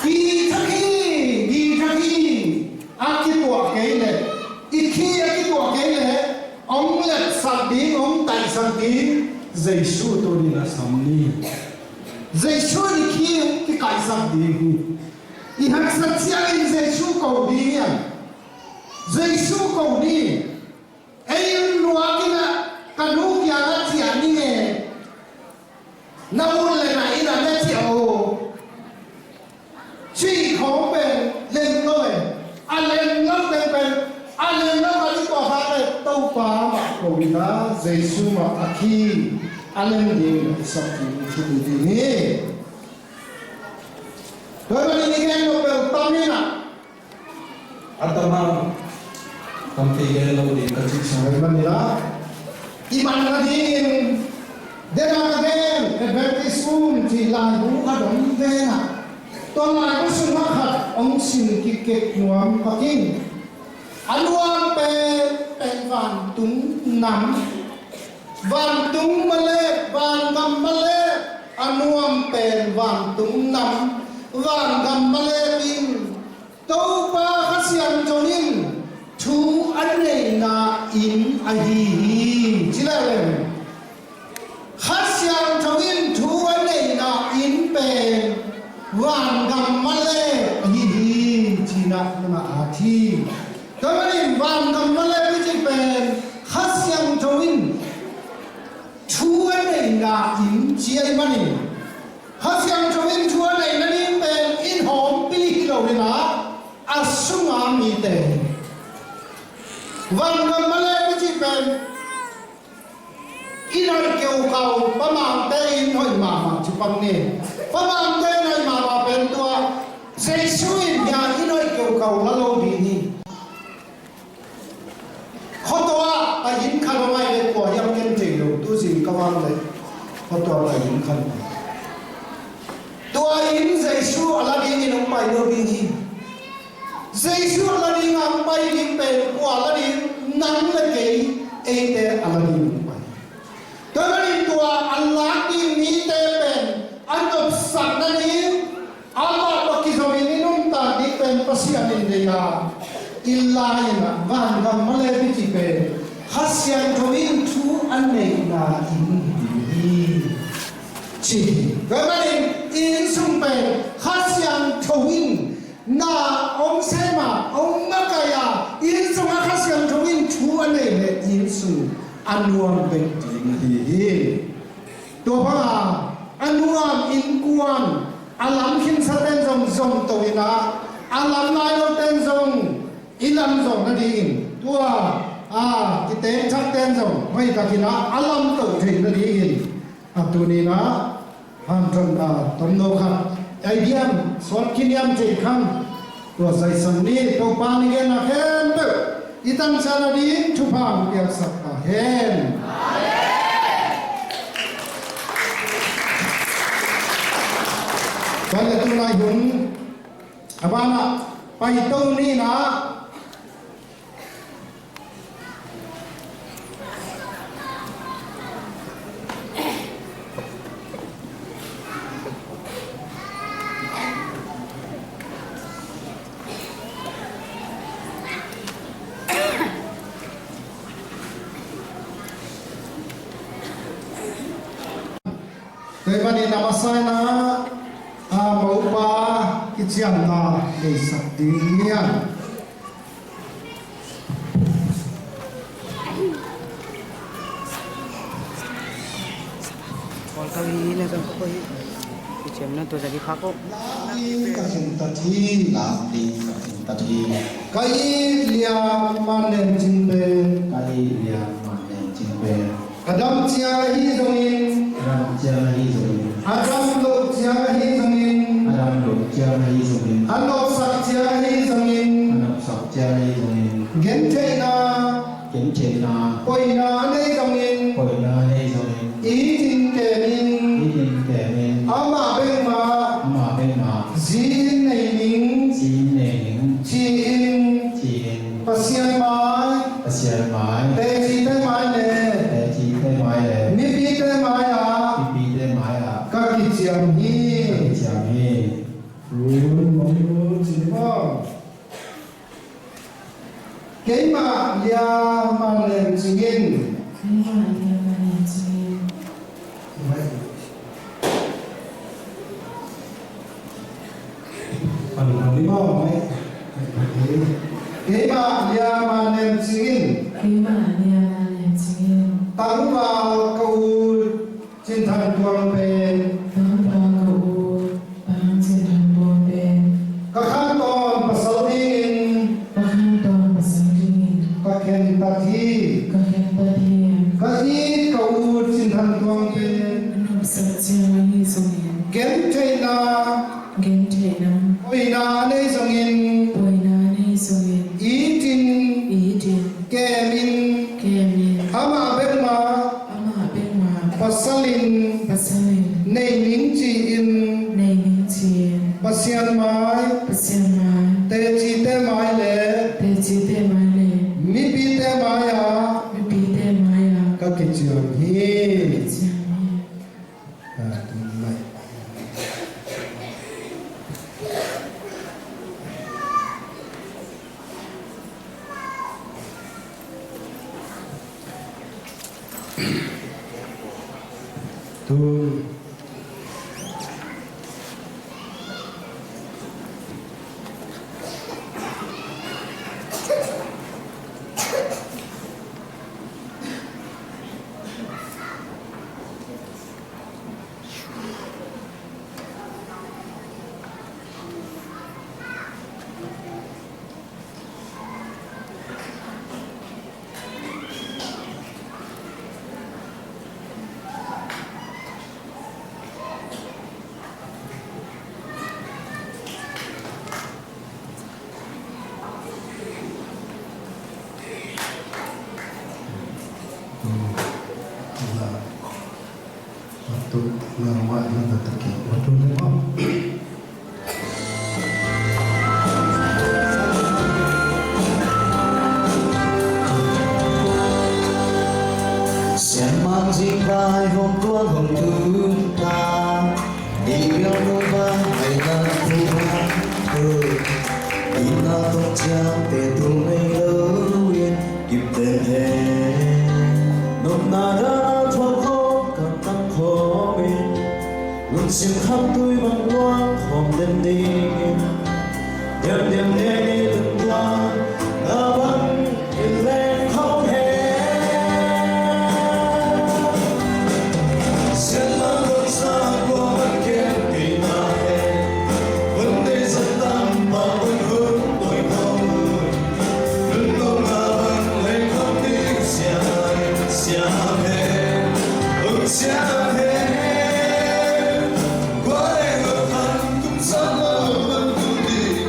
Guitar khi, guitar khi a kituak kei leh, i khi a kituak kei leh, hong lepsak ding, hong taihsak ding Jesu tuni-in a sam ni. Jesu in i khi hong kikaihsak ding hi. I haksat ciangin Jesu ko ding hiam? Jesu ko ni. Ei in luak in ah ka nu kiangah ciah ning e. Na ut le na inn ah na ciah aw. Cih khawng pen lem lo e. A lem lo pen pen, a lem lo a i tuah kha pen Topa mah ko in ah, Jesu mah a khi a lem ding a kisap ding thupi ding hi. Tua ahih manin i gen nop bel tam in ah. A tam a, tampi gen lo ding ka cih sa. Tua ahih manin ah, i man nadingin, den a ka gen, Adventist um cih laibu ka dong ven ah. Tua lai khua sungah khat hong sim kikek nuam pak ing. A nuam pen, pen vantung nam, vantung malek, vangam malek. A nuam pen vantung nam, vangam malek in Topa Kha Siangtho in thu a neihna inn ahi hi, ci leh leng. Kha Siangtho in thu a neihna inn pen vangam malek ahi hi, cihna na ngah hi. Tua manin vangam malek i cih pen Kha Siangtho in thu a neihna inn ci ahih manin, Kha Siangtho in thu a neihna inn pen inn hawmpi hi lo in ah, a sunga mite hi. Vangam malek i cih pen inn hoih keukau, Pa Mangte inn hoih mahmah ci pang ni. Pa Mangte inn hoih mahmah pen tua Jesu in hia inn hoih keukau la lo ding hi. Khuatua ah inn khat hong ai leh kua hiam ken thei lo, tu zing ka vak leh khuatua ah inn khat. Tua inn Jesu a la dingin hong pai lo ding hi. Jesu a la ding a hong pai ding pen kua la ding, nang le kei, eite a la ding hong pai. Tua ahih manin tua a lak ding mite pen a nopsakna ding, amah tawh kizomin i nuntak ding pen Pasian in deih a, i lai-in ah vangam malek i cih pen Kha Siangtho in thu a neihna inn hi, ci hi. Tua ahih manin inn sung pen Kha Siangtho in na hong sem a, hong makaih a, inn sungah Kha Siangtho in thu a neih leh inn sung a nuam bek ding ahi hi. Tua banga a nuam innkuan a lam khinsate'n zong zomto in ah, a lam nai lote'n zong i lam zawh nadingin, tua a kiteng thakte'n zong hoihtakin ah a lamto thei nadingin, a tuni-in ah hanthotna tomno khat, idea suak kiniam thei khan tua zaisan ni. Topa in i genna khempeuh i tangsa nading thupha hong piaksak ta hen. Tua leh tulai hun a banah paito ni in ah, tua ahih manin a masa-in ah, a, mopa kiciamna neisak ding hi hang. Pawl kal hi na zong ka koih hi. Kiciamna tua zagi phak uh. Lam ding ka khentat hi. Lam ding ka khentat hi. Ka it liang man nem cing pen. Ka it liang man nem cing pen. A dam ciang ahi zongin. A dam ciang ahi zongin. A dam loh ciang ahi zongin. A dam loh ciang ahi zongin. A nopsak ciang ahi zongin. A nopsak ciang ahi zongin. Gentheihna. Gentheihna. Poina a nei zongin. Poina a nei zongin. It in kem in. It in kem in. Amah bek mah. Amah bek mah. Zi-in nei ning. Zi-in nei ning. Ci-in. Ci-in. Pasian mai. Pasian mai. Teci te mai le. Teci te mai le. Mipi te mai ah. Mipi te mai ah. Ka kiciam hi. Ka kiciam hi. Run, mong run, ci ni maw. Keimah liang man nem cingin. Keimah liang man nem cingin. Pan, pan ni maw, mai. Keimah liang man nem cingin. Keimah liang man nem cingin. Tangval ka ut Cin Thang Tuang pen. Tangval ka ut Cin Thang Tuang pen. Ka khantawn pasal dingin. Ka khantawn pasal dingin. Ka khentat hi. Ka khentat hi. Ka it ka ut Cin Thang Tuang pen. A nopsak ciang ahi zongin. Gentheihna. Gentheihna. Poina a nei zongin. Poina a nei zongin. It in. It in. Kem in. Kem in. Amah bek mah. Amah bek mah. Pasal in. Pasal in. Nei ning ci-in. Nei ning ci-in. Pasal Pasian mai, Pasian mai, teci te mai le, teci te mai le, mipi te mai ah, mipi te mai ah, ka kiciam hi. Ka kiciam hi. Ah, tung mai. Tung. Siangmang zing vai hong tuang hong tun ta, i biang nu vai ai na thu vai, i na tong ciang te tu mei lo in. Kipten he, nopna dana thuak khawm, kamtam khawm in, lungsim khat tui bang luang khawm den dingin, diamdiam ne ni tun tua, na bang in leng khawm he. Sian lam lungsa kua man ken kei na he. Hun dei zat tam pa hun hun toi khawm. Nun kong a bang lei khawm ding sia, sia he. Ung sia he. Kua lei lo khan kum sa lo bang kum ding.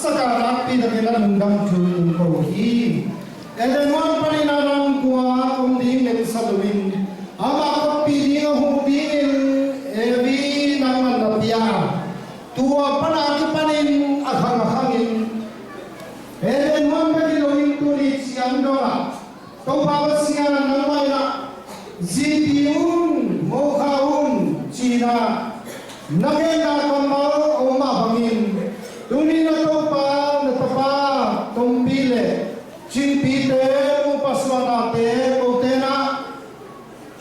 Saka nakpi takin a lungdam thu kong ko hi. Eden huan panin Adam kua om ding lemsa loin, amah kotpih ding a huh dingin Evi nangman na pia. Tua pan a kipanin a khang a khangin Eden huan bek hi loin tuni ciang dongah Topa Pasian nangmah in ah, zipi un, mokha un, ci-in ah na genna kammal a om mah bangin, tuni-in ah Topa na tapa Tombi le Cingpite, nupa suahnate, kote in ah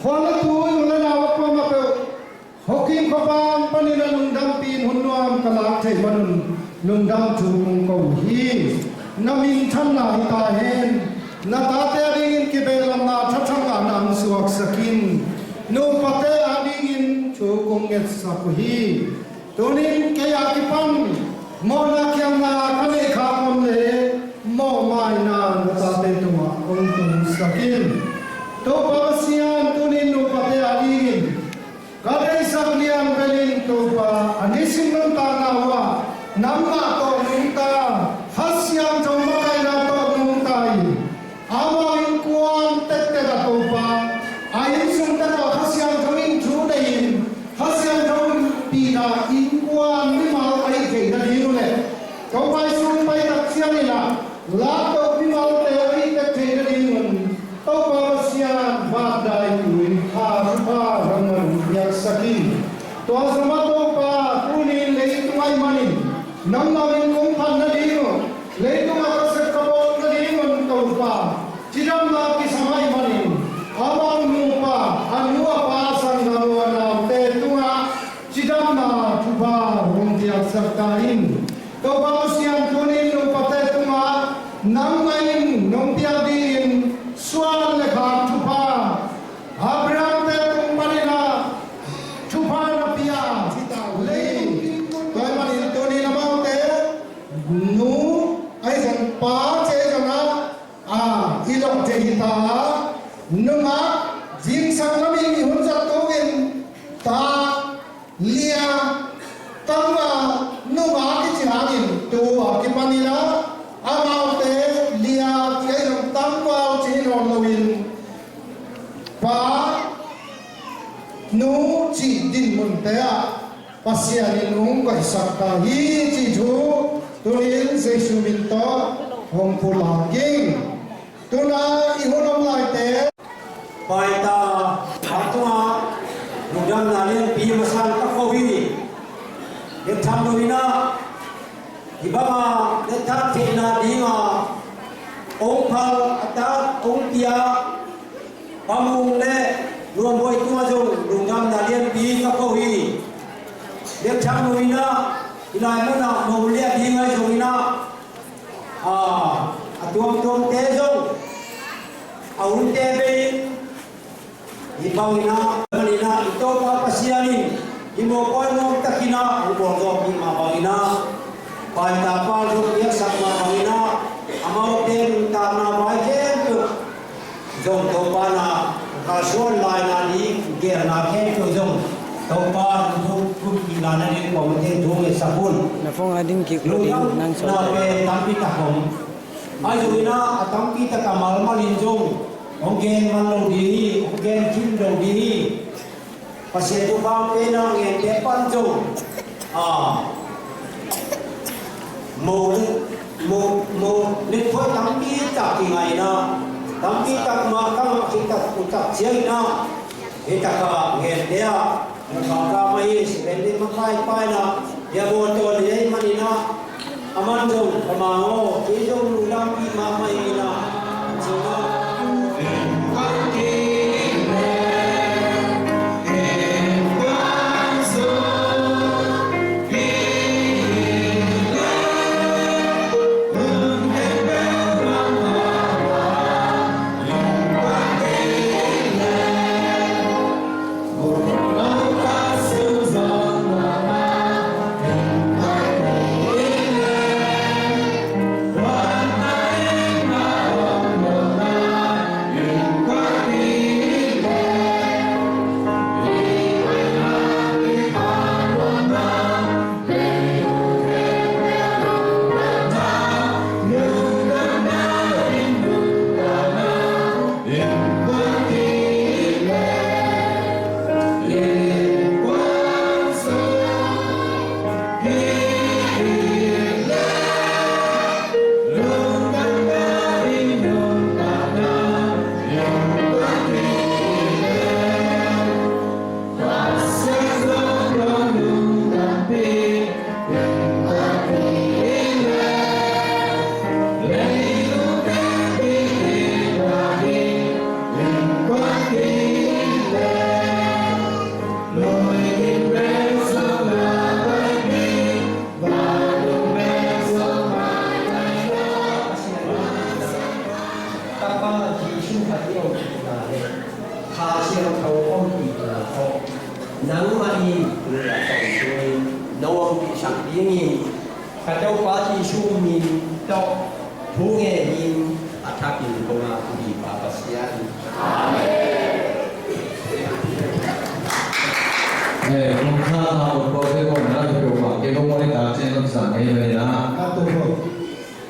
khual a tui u le nau a kuamah peuh Hawking khuavang panin a lungdampih in hun nuam ka lak theih manun lungdam thu kong ko hi. Na minthanna hi ta hen. Na tate a dingin kibehlamna thathang ah na hong suaksak in, nupate a dingin thu kong ngetsak uh hi. Tunin kei a kipan mawhna khialhna ka neih khak om leh mawhmaina na tate tungah hong tungsak in. Topa Pasian, tunin nupate a dingin ka deihsak lian belin Topa, a nisim nuntakna uh ah nangmah tawh nungta, Kha Siangtho makaihna tawh nungta in, amau innkuan tektek ah Topa, a innsung tawh Kha Siangtho in thu nei in, Kha Siangtho in pina innkuan mimal a hih theih nading uh leh Topa i sung pai tak ciangin ah laptoh mimalte a hih tek theih nadingun Topa Pasian, vandaitui in kha thupha nangman hong piaksak in. Tua zomah Topa, tuni-in leitung ahih manin nangmah min kong phat nading uh, leitung ah ka sep ka bawl nadingun Topa, cidamna kisam ahih manin amau nupa, a nu a pa, a sanggam uh, a naute tungah cidamna thupha hong piaksak ta in. Topa Pasian, tuni-in nupate tungah nangmah in nong piak dingin suan le khak thupha, Abraham-te tung panin ah thupha na pia hi ta uh hi. Tua ahih manin tuni-in amaute nu ahi zong pa ci ahi zong ah, a, i lawh thei hi ta a, nungak zingsang lamin i hun zat tu-in ta lia, tangval, nungak i cih hangin tu a kipanin ah amaute lia ci ahi zong tangval ci hi nawn loin pa, nu cih dinmunte ah Pasian in hong koihsak ta hi cih thu tuni-in Jesu min tawh hong pulak ing. Tu-in ah i hun om laite paita a tungah lungdamna lianpi masa-in ka ko hi. Biak tham loin ah hih banga biak tham theihna dinga hong phal a tak hong pia Pa Mung le Nuam Bawi tungah zong lungdamna lianpi ka ko hi. Biak tham loin ah hih lai munah mo liah ding ahi zongin ah, a, a tuamtuamte zong a hunte bei-in, hih bangin ah, manin ah i Topa Pasian in hih mawhpuai nuam takin ah hong bawlzawhpih mah bangin ah, paita pa zong piaksak mah bangin ah, amaute nuntakna vai khempeuh zong Topa na kalsuan laina ding geelna khempeuh zong Topa nong thuk thuk kik lana ding kong ten thu ngetsak un. Na phone a ding kik lo ding, nang sawm. Lungdamna pen tampi tak om. Ahi zongin ah a tampi tak a malmal in zong hong gen man lo ding hi, hong gen khin lo ding hi. Pasian thupha hong pia na ngente pan zong, a, mo, mo, mo, mitphuai tampi tak kingah in ah, tampi tak mah ka ngah khit tak uh tak ciangin ah, hih tak a ngente ah, mo kha ka mah hi, si pen ding mah kai pai na, hih a mo tawn hi ahih manin ah, a man zong ka mang aw, kei zong lungdampih mahmah ing in ah, ci-in ah. Nangmah in tuni-a tawntungin nong ompihsak dingin ka Topa Jesuh min tawh thu ngenin a thakin kong ap uh hi, Pa Pasian. Amen. Eh, kong kha kha kong kawlte kong na kipeuh mah kei kong mawh ni tak ciang kong sang ngei mah ni na. Ka tuk kong.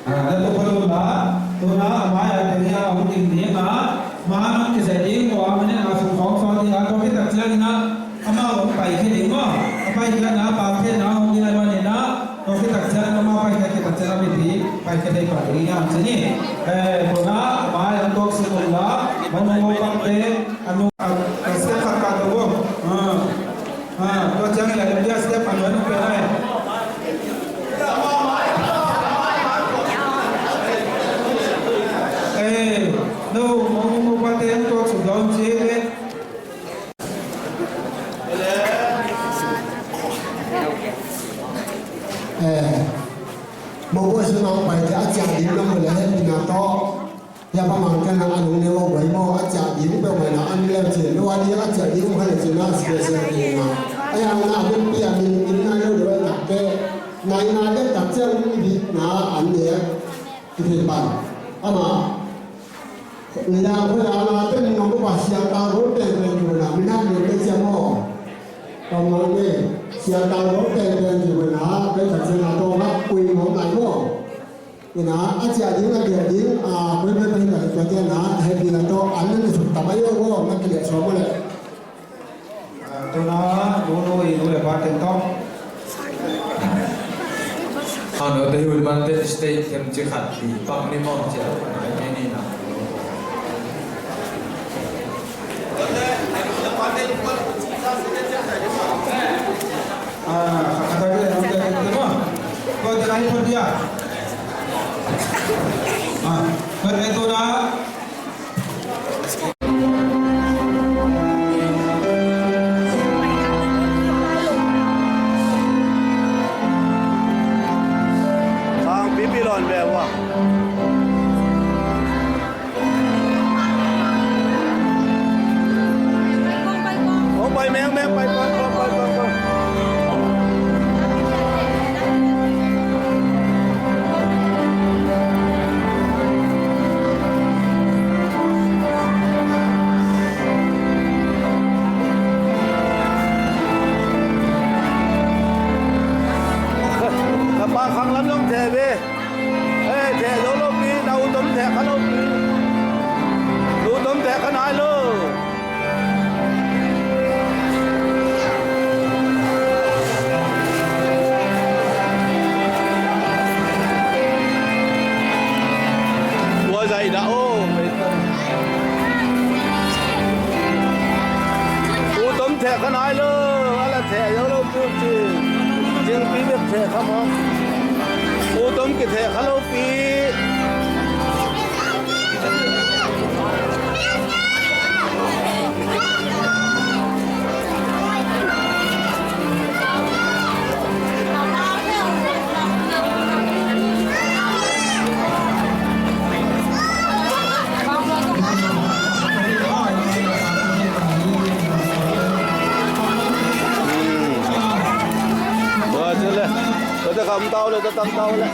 Ah, na tuk kong tun la, tun la a mai a teng hi a hong ding ding a, ma nong kizai ding kong a mah ni na sung kong sawng ding a kong kitak ciangin a, amah hong paikhia ding maw? A paikhia na, paikhia na hong ding a mah ni na, kong kitak ciangin amah paikhia kitak ciangin a mipi paikhia thei pah ding hi a hong ci ni. Eh, tun la a mai a tuak sung la, man mong mong pang te, a nu, a, a step khat khat lo. Ah. Ah, tua ciang le, dia step a nuai nong pe lai. Eh, no, mo, mo, mo, pa te ang tuak su dawn ci le. Eh, mo, mo, su nong pai te a ciang ding nong le, pina to. Hia pa mang ken a nung neu a guai maw, a ciah ding peuhmah na an leu cin, lo a ding a ciah ding um kha le cin a special ding a. A yang na a bempi a min, min na leu leu a tak te. Na i na bem tak ciang um bik na an leu. Ki thei pan. Ama. Ni dang khoi a na ten nong ko pa siang ta ro pen pen pen na, min na leu pen ciang maw. Pa mang ne, siang ta ro pen pen pen na, pen tak ciang na to ngak kui maw nai maw. Ina, a ciah ding, a ciah ding, a, koi, koi, koi, koi, koi, koi, na, happy na to, an na suk ta mai lo, na kile so mo le. Ah, tuna, nu, nu, i nu le pa ten to. Ano, te hun man te state tem ci khat ti, pak ni mong ci a, ni, ni na. Sang pipi lon ve ua. Ong pai meng meng pai pai pai pai pai. Ka pa khang lam long te ve. Eh, theh zo lo pi, na u tom theh kha lo pi. U tom theh kha nai lo. Tua zai dah o. U tom theh kha nai lo, a la theh zo lo. Cing pi bek theh kha mawk. U tom kitheh kha lo pi. Tua ci le, tua ci kam tau le, tua tam tau le.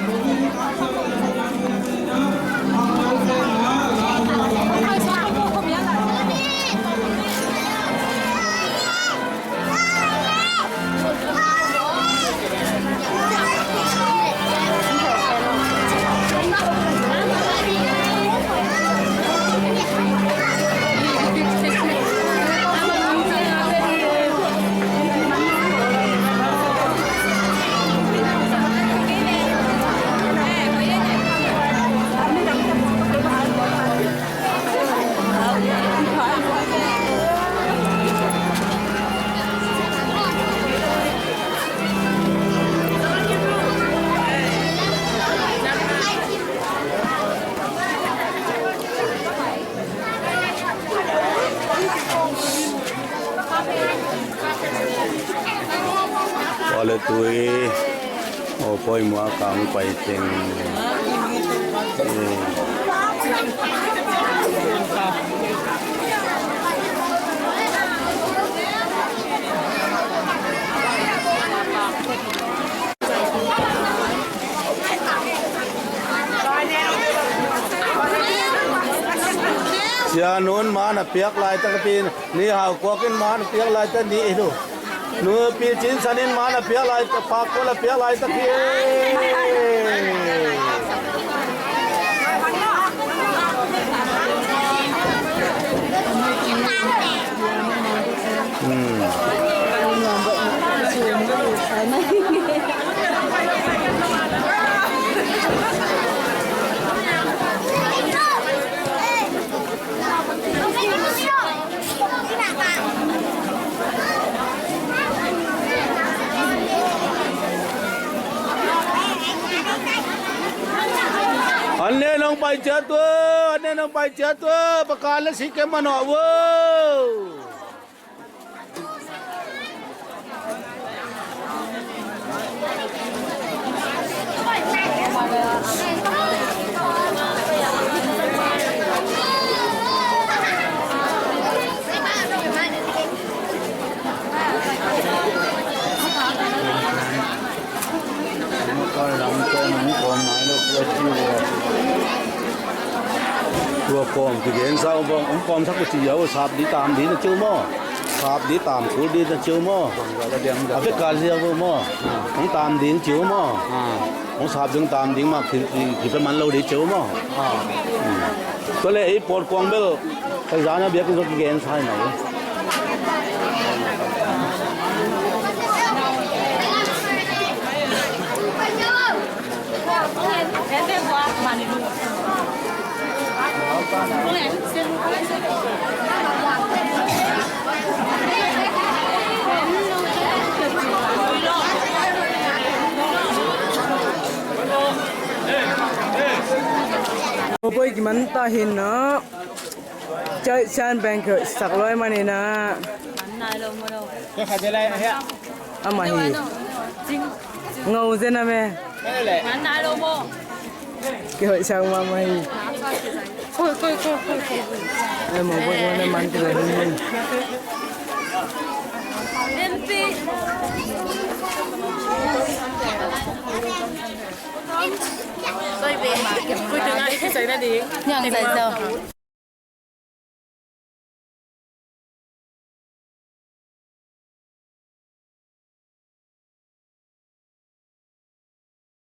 Tua le tui, aw, pawimawh a kang pai teng. Sianun man a piak laitak a pi, ni hau kuakin man a piak laitak ni i lu. Nu pi cin sanin man a piak laitak, pakol a piak laitak hi. An ne nong pai ciat tua, an ne nong pai ciat tua, pakan le si ke manawh vo. Tua kawm kigen sa, um kawm sak uh ci uh, sap di tam di na ci uh maw? Sap di tam kul di na ci uh maw? A vek kal ziau uh maw? Hong tam ding ci uh maw? Hong sap ding tam ding mah ki, ki, kipe man lo di ci uh maw? Tua le ei pawt kuang bel ka zana biak in ka kigen sa hi na uh. Mopoi kiman ta hin na. Cai sian beng kio sak loi mani na. Ama hi. Ngau zen a me. Kio sak ma ma hi. Koi, koi, koi, koi, koi. Ai, mo koi, koi, man ti la hi. Koi be ma. Koi tu na, koi sai na di. Yang sai sao.